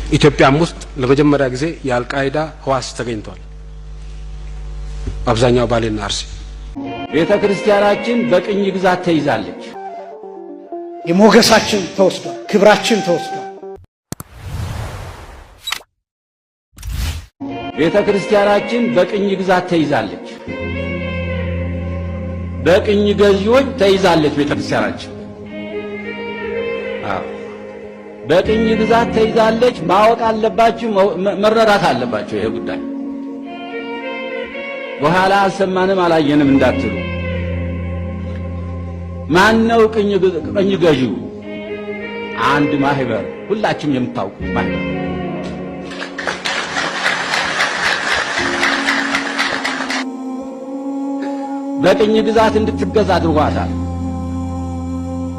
ኢትዮጵያም ውስጥ ለመጀመሪያ ጊዜ የአልቃይዳ ህዋስ ተገኝቷል። አብዛኛው ባሌና አርሲ። ቤተ ክርስቲያናችን በቅኝ ግዛት ተይዛለች። የሞገሳችን ተወስዷል፣ ክብራችን ተወስዷል። ቤተ ክርስቲያናችን በቅኝ ግዛት ተይዛለች። በቅኝ ገዢዎች ተይዛለች። ቤተ ክርስቲያናችን አዎ በቅኝ ግዛት ተይዛለች። ማወቅ አለባችሁ፣ መረዳት አለባችሁ። ይሄ ጉዳይ በኋላ አልሰማንም አላየንም እንዳትሉ። ማን ነው ቅኝ ገዢው? አንድ ማህበር፣ ሁላችሁም የምታውቁት ማህበር። በቅኝ ግዛት እንድትገዛ አድርጓታል።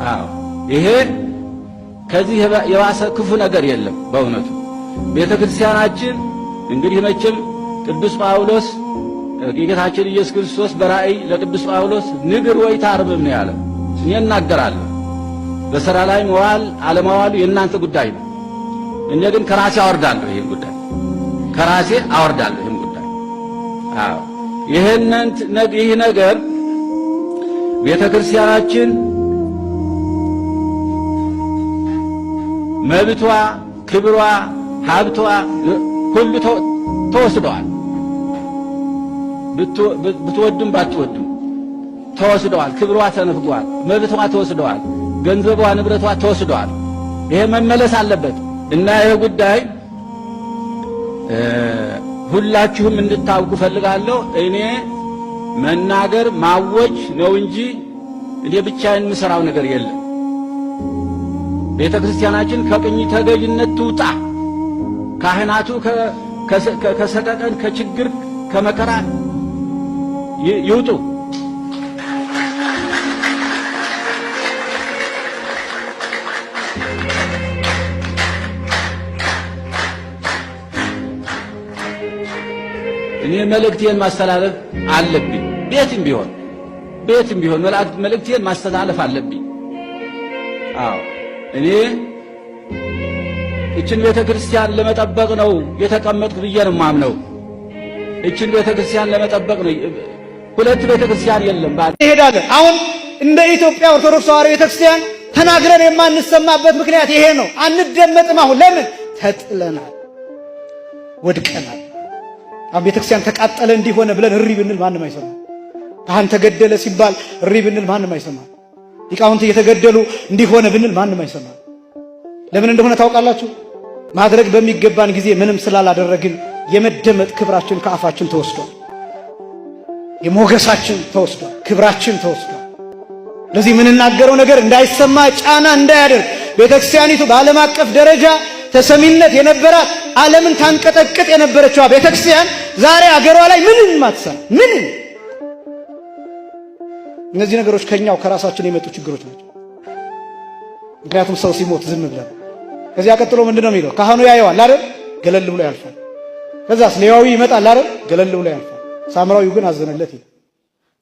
አዎ ይሄ ከዚህ የባሰ ክፉ ነገር የለም። በእውነቱ ቤተ ክርስቲያናችን እንግዲህ መቼም ቅዱስ ጳውሎስ፣ የጌታችን ኢየሱስ ክርስቶስ በራእይ ለቅዱስ ጳውሎስ ንግር ወይ ታርምም ነው ያለው። እኔ እናገራለሁ። በሥራ ላይ መዋል አለማዋሉ የእናንተ ጉዳይ ነው። እኔ ግን ከራሴ አወርዳለሁ ይሄን ጉዳይ፣ ከራሴ አወርዳለሁ ይሄን ጉዳይ። አዎ ይሄንን ይህ ነገር ቤተ ክርስቲያናችን መብቷ፣ ክብሯ፣ ሀብቷ ሁሉ ተወስደዋል። ብትወዱም ባትወዱም ተወስደዋል። ክብሯ ተነፍጓል። መብቷ ተወስደዋል። ገንዘቧ፣ ንብረቷ ተወስደዋል። ይሄ መመለስ አለበት እና ይሄ ጉዳይ ሁላችሁም እንድታውቁ ፈልጋለሁ። እኔ መናገር ማወጅ ነው እንጂ እኔ ብቻዬን የምሰራው ነገር የለም። ቤተ ክርስቲያናችን ከቅኝ ተገዥነት ትውጣ። ካህናቱ ከሰቀቀን፣ ከችግር፣ ከመከራ ይውጡ። እኔ መልእክቴን ማስተላለፍ አለብኝ። ቤትም ቢሆን ቤትም ቢሆን መልእክቴን ማስተላለፍ አለብኝ። አዎ እኔ እችን ቤተ ክርስቲያን ለመጠበቅ ነው የተቀመጥኩ ብዬ ነው የማምነው። እችን ቤተ ክርስቲያን ለመጠበቅ ነው። ሁለት ቤተ ክርስቲያን የለም። ይሄዳለን። አሁን እንደ ኢትዮጵያ ኦርቶዶክስ ተዋሕዶ ቤተክርስቲያን ተናግረን የማንሰማበት ምክንያት ይሄ ነው። አንደመጥም። አሁን ለምን ተጥለናል፣ ወድቀናል። አሁን ቤተክርስቲያን ተቃጠለ እንዲሆነ ብለን እሪ ብንል ማንም አይሰማም። ካህን ተገደለ ሲባል እሪ ብንል ማንም አይሰማም። ሊቃውንት እየተገደሉ እንዲሆነ ብንል ማንም አይሰማም። ለምን እንደሆነ ታውቃላችሁ? ማድረግ በሚገባን ጊዜ ምንም ስላላደረግን የመደመጥ ክብራችን ከአፋችን ተወስዷል። የሞገሳችን ተወስዷል። ክብራችን ተወስዷል። ለዚህ የምንናገረው ነገር እንዳይሰማ ጫና እንዳያደርግ ቤተክርስቲያኒቱ በዓለም አቀፍ ደረጃ ተሰሚነት የነበራት፣ ዓለምን ታንቀጠቅጥ የነበረችዋ ቤተክርስቲያን ዛሬ አገሯ ላይ ምንም አትሰራ። ምንም። እነዚህ ነገሮች ከኛው ከራሳችን የመጡ ችግሮች ናቸው። ምክንያቱም ሰው ሲሞት ዝም ብለን፣ ከዚያ ቀጥሎ ምንድን ነው የሚለው? ካህኑ ያየዋል አይደል? ገለል ብሎ ያልፋል። ከዛስ ሌዋዊ ይመጣል አይደል? ገለል ብሎ ያልፋል። ሳምራዊው ግን አዘነለት ይላል።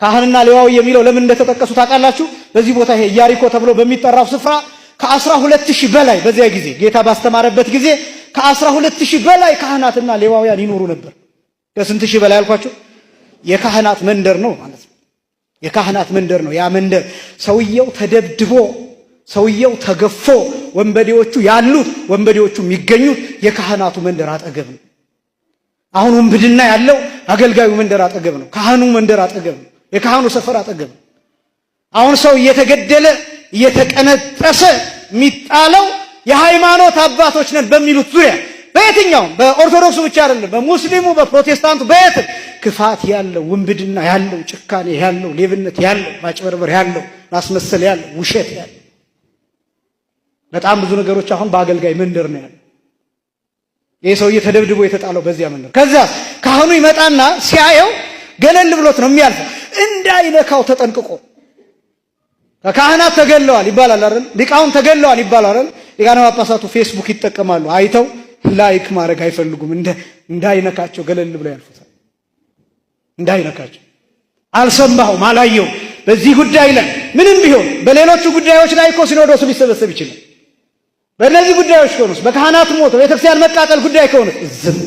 ካህንና ሌዋዊ የሚለው ለምን እንደተጠቀሱ ታውቃላችሁ? በዚህ ቦታ ይሄ ኢያሪኮ ተብሎ በሚጠራው ስፍራ ከ12,000 በላይ፣ በዚያ ጊዜ ጌታ ባስተማረበት ጊዜ ከ12,000 በላይ ካህናትና ሌዋውያን ይኖሩ ነበር። ከስንት ሺህ በላይ አልኳቸው? የካህናት መንደር ነው ማለት ነው። የካህናት መንደር ነው ያ መንደር። ሰውየው ተደብድቦ፣ ሰውየው ተገፎ፣ ወንበዴዎቹ ያሉት፣ ወንበዴዎቹ የሚገኙት የካህናቱ መንደር አጠገብ ነው። አሁን ውንብድና ያለው አገልጋዩ መንደር አጠገብ ነው። ካህኑ መንደር አጠገብ ነው። የካህኑ ሰፈር አጠገብ ነው። አሁን ሰው እየተገደለ፣ እየተቀነጠሰ የሚጣለው የሃይማኖት አባቶች ነን በሚሉት ዙሪያ፣ በየትኛውም፣ በኦርቶዶክሱ ብቻ አይደለም፣ በሙስሊሙ፣ በፕሮቴስታንቱ፣ በየትም ክፋት ያለው፣ ውንብድና ያለው፣ ጭካኔ ያለው፣ ሌብነት ያለው፣ ማጭበርበር ያለው፣ ማስመሰል ያለው፣ ውሸት ያለው፣ በጣም ብዙ ነገሮች አሁን በአገልጋይ መንደር ነው ያለው። ይህ ሰውዬ ተደብድቦ የተጣለው በዚያ መንደር። ከዛ ካህኑ ይመጣና ሲያየው ገለል ብሎት ነው የሚያልፈው፣ እንዳይነካው ተጠንቅቆ። ካህናት ተገለዋል ይባላል አይደል? ሊቃውንት ተገለዋል ይባላል አይደል? ሊቃነ ጳጳሳቱ ፌስቡክ ይጠቀማሉ። አይተው like ማድረግ አይፈልጉም። እንዳይነካቸው ገለል ብለው ያልፉታል። እንዳይነካቸው፣ አልሰማሁም፣ አላየሁም። በዚህ ጉዳይ ላይ ምንም ቢሆን፣ በሌሎቹ ጉዳዮች ላይ እኮ ሲኖዶሱ ሊሰበሰብ ይችላል። በእነዚህ ጉዳዮች ከሆኑስ፣ በካህናት ሞት፣ በቤተክርስቲያን መቃጠል ጉዳይ ከሆኑስ ዝም።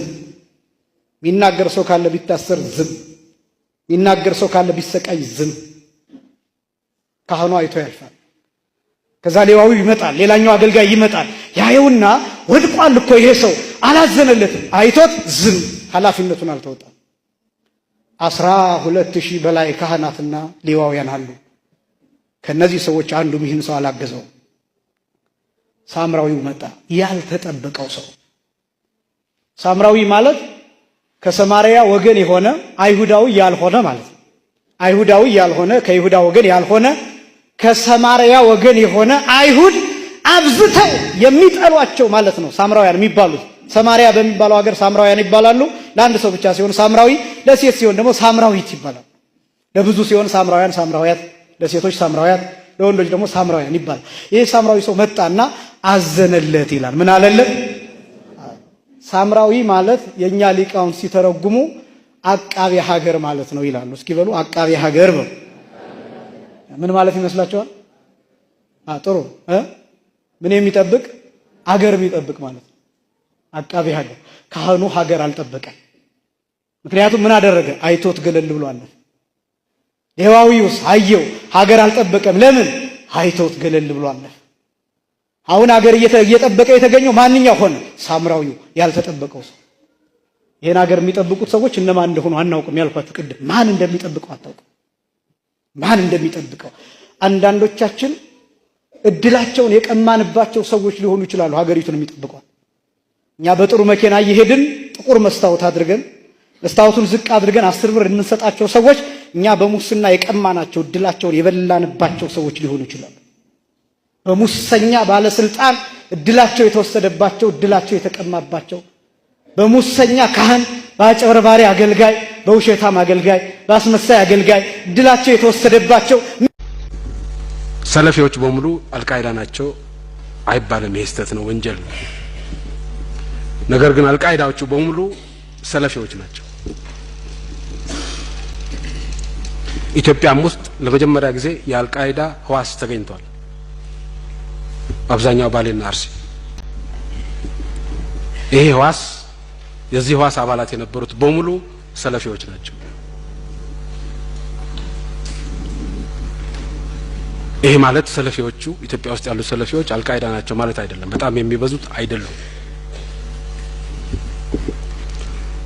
የሚናገር ሰው ካለ ቢታሰር ዝም። የሚናገር ሰው ካለ ቢሰቃይ ዝም። ካህኑ አይቶ ያልፋል። ከዛ ሌዋዊው ይመጣል፣ ሌላኛው አገልጋይ ይመጣል። ያየውና ወድቋል እኮ ይሄ ሰው አላዘነለትም። አይቶት ዝም፣ ኃላፊነቱን አልተወጣም። 12,000 በላይ ካህናትና ሌዋውያን አሉ። ከነዚህ ሰዎች አንዱም ይህን ሰው አላገዘው። ሳምራዊው መጣ፣ ያልተጠበቀው ሰው። ሳምራዊ ማለት ከሰማርያ ወገን የሆነ አይሁዳዊ ያልሆነ ማለት ነው። አይሁዳዊ ያልሆነ፣ ከይሁዳ ወገን ያልሆነ፣ ከሰማርያ ወገን የሆነ፣ አይሁድ አብዝተው የሚጠሏቸው ማለት ነው። ሳምራውያን የሚባሉት ሰማርያ በሚባለው ሀገር ሳምራውያን ይባላሉ። ለአንድ ሰው ብቻ ሲሆን ሳምራዊ፣ ለሴት ሲሆን ደግሞ ሳምራዊት ይባላል። ለብዙ ሲሆን ሳምራውያን፣ ሳምራውያት፣ ለሴቶች ሳምራውያት፣ ለወንዶች ደግሞ ሳምራውያን ይባላል። ይህ ሳምራዊ ሰው መጣና አዘነለት ይላል። ምን አለለት? ሳምራዊ ማለት የኛ ሊቃውንት ሲተረጉሙ አቃቤ ሀገር ማለት ነው ይላሉ። እስኪ በሉ አቃቤ ሀገር በሉ። ምን ማለት ይመስላችኋል? ጥሩ፣ ምን የሚጠብቅ? አገር የሚጠብቅ ማለት ነው። አቃቤ ሀገር። ካህኑ ሀገር አልጠበቀም። ምክንያቱም ምን አደረገ? አይቶት ገለል ብሎ አለፈ። ሌዋዊውስ አየው፣ ሀገር አልጠበቀም። ለምን? አይቶት ገለል ብሎ አለፈ። አሁን ሀገር እየጠበቀ የተገኘው ማንኛው ሆነ? ሳምራዊው፣ ያልተጠበቀው ሰው። ይሄን ሀገር የሚጠብቁት ሰዎች እነማን እንደሆኑ አናውቅም። ያልኳችሁ ቅድም ማን እንደሚጠብቀው አታውቅም። ማን እንደሚጠብቀው አንዳንዶቻችን እድላቸውን የቀማንባቸው ሰዎች ሊሆኑ ይችላሉ። ሀገሪቱን የሚጠብቀው እኛ በጥሩ መኪና እየሄድን ጥቁር መስታወት አድርገን መስታወቱን ዝቅ አድርገን 10 ብር የምንሰጣቸው ሰዎች እኛ በሙስና የቀማናቸው እድላቸውን የበላንባቸው ሰዎች ሊሆኑ ይችላሉ። በሙሰኛ ባለስልጣን እድላቸው የተወሰደባቸው፣ እድላቸው የተቀማባቸው፣ በሙሰኛ ካህን፣ በአጭበርባሪ አገልጋይ፣ በውሸታም አገልጋይ፣ በአስመሳይ አገልጋይ እድላቸው የተወሰደባቸው። ሰለፊዎች በሙሉ አልቃይዳ ናቸው አይባልም። ይሄ ስህተት ነው፣ ወንጀል ነው። ነገር ግን አልቃይዳዎቹ በሙሉ ሰለፊዎች ናቸው። ኢትዮጵያም ውስጥ ለመጀመሪያ ጊዜ የአልቃይዳ ህዋስ ተገኝቷል። አብዛኛው ባሌና አርሲ። ይሄ ህዋስ፣ የዚህ ህዋስ አባላት የነበሩት በሙሉ ሰለፊዎች ናቸው። ይሄ ማለት ሰለፊዎቹ፣ ኢትዮጵያ ውስጥ ያሉት ሰለፊዎች አልቃይዳ ናቸው ማለት አይደለም። በጣም የሚበዙት አይደሉም።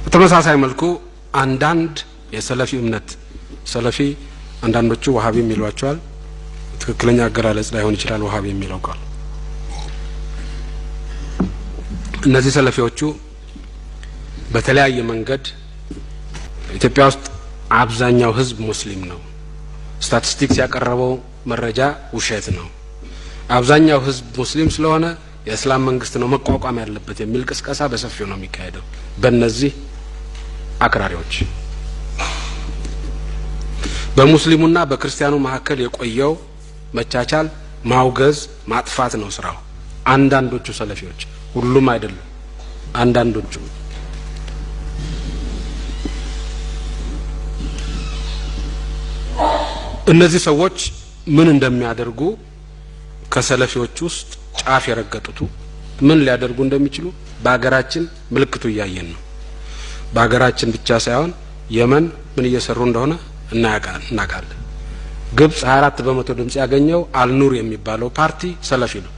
በተመሳሳይ መልኩ አንዳንድ የሰለፊ እምነት፣ ሰለፊ አንዳንዶቹ ወሃቢ የሚሏቸዋል። ትክክለኛ አገላለጽ ላይሆን ይችላል ወሃቢ የሚለው ቃል። እነዚህ ሰለፊዎቹ በተለያየ መንገድ ኢትዮጵያ ውስጥ አብዛኛው ህዝብ ሙስሊም ነው፣ ስታቲስቲክስ ያቀረበው መረጃ ውሸት ነው፣ አብዛኛው ህዝብ ሙስሊም ስለሆነ የእስላም መንግስት ነው መቋቋም ያለበት የሚል ቅስቀሳ በሰፊው ነው የሚካሄደው በእነዚህ አክራሪዎች። በሙስሊሙና በክርስቲያኑ መካከል የቆየው መቻቻል ማውገዝ፣ ማጥፋት ነው ስራው። አንዳንዶቹ ሰለፊዎች፣ ሁሉም አይደሉም፣ አንዳንዶቹ። እነዚህ ሰዎች ምን እንደሚያደርጉ፣ ከሰለፊዎች ውስጥ ጫፍ የረገጡቱ ምን ሊያደርጉ እንደሚችሉ በሀገራችን ምልክቱ እያየን ነው። በሀገራችን ብቻ ሳይሆን የመን ምን እየሰሩ እንደሆነ እናውቃለን። ግብጽ 24% ድምጽ ያገኘው አልኑር የሚባለው ፓርቲ ሰለፊ ነው።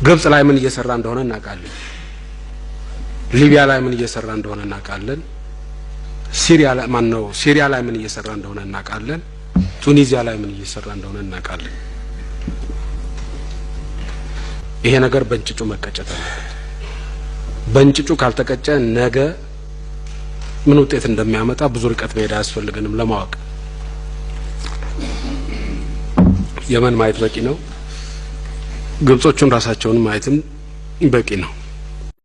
ግብጽ ላይ ምን እየሰራ እንደሆነ እናውቃለን። ሊቢያ ላይ ምን እየሰራ እንደሆነ እናውቃለን። ሲሪያ ላይ ማን ነው? ሲሪያ ላይ ምን እየሰራ እንደሆነ እናውቃለን። ቱኒዚያ ላይ ምን እየሰራ እንደሆነ እናውቃለን። ይሄ ነገር በእንጭጩ መቀጨት አለበት። በእንጭጩ ካልተቀጨ ነገ ምን ውጤት እንደሚያመጣ ብዙ ርቀት መሄድ አያስፈልገንም ለማወቅ። የመን ማየት በቂ ነው። ግብጾቹን ራሳቸውን ማየትም በቂ ነው።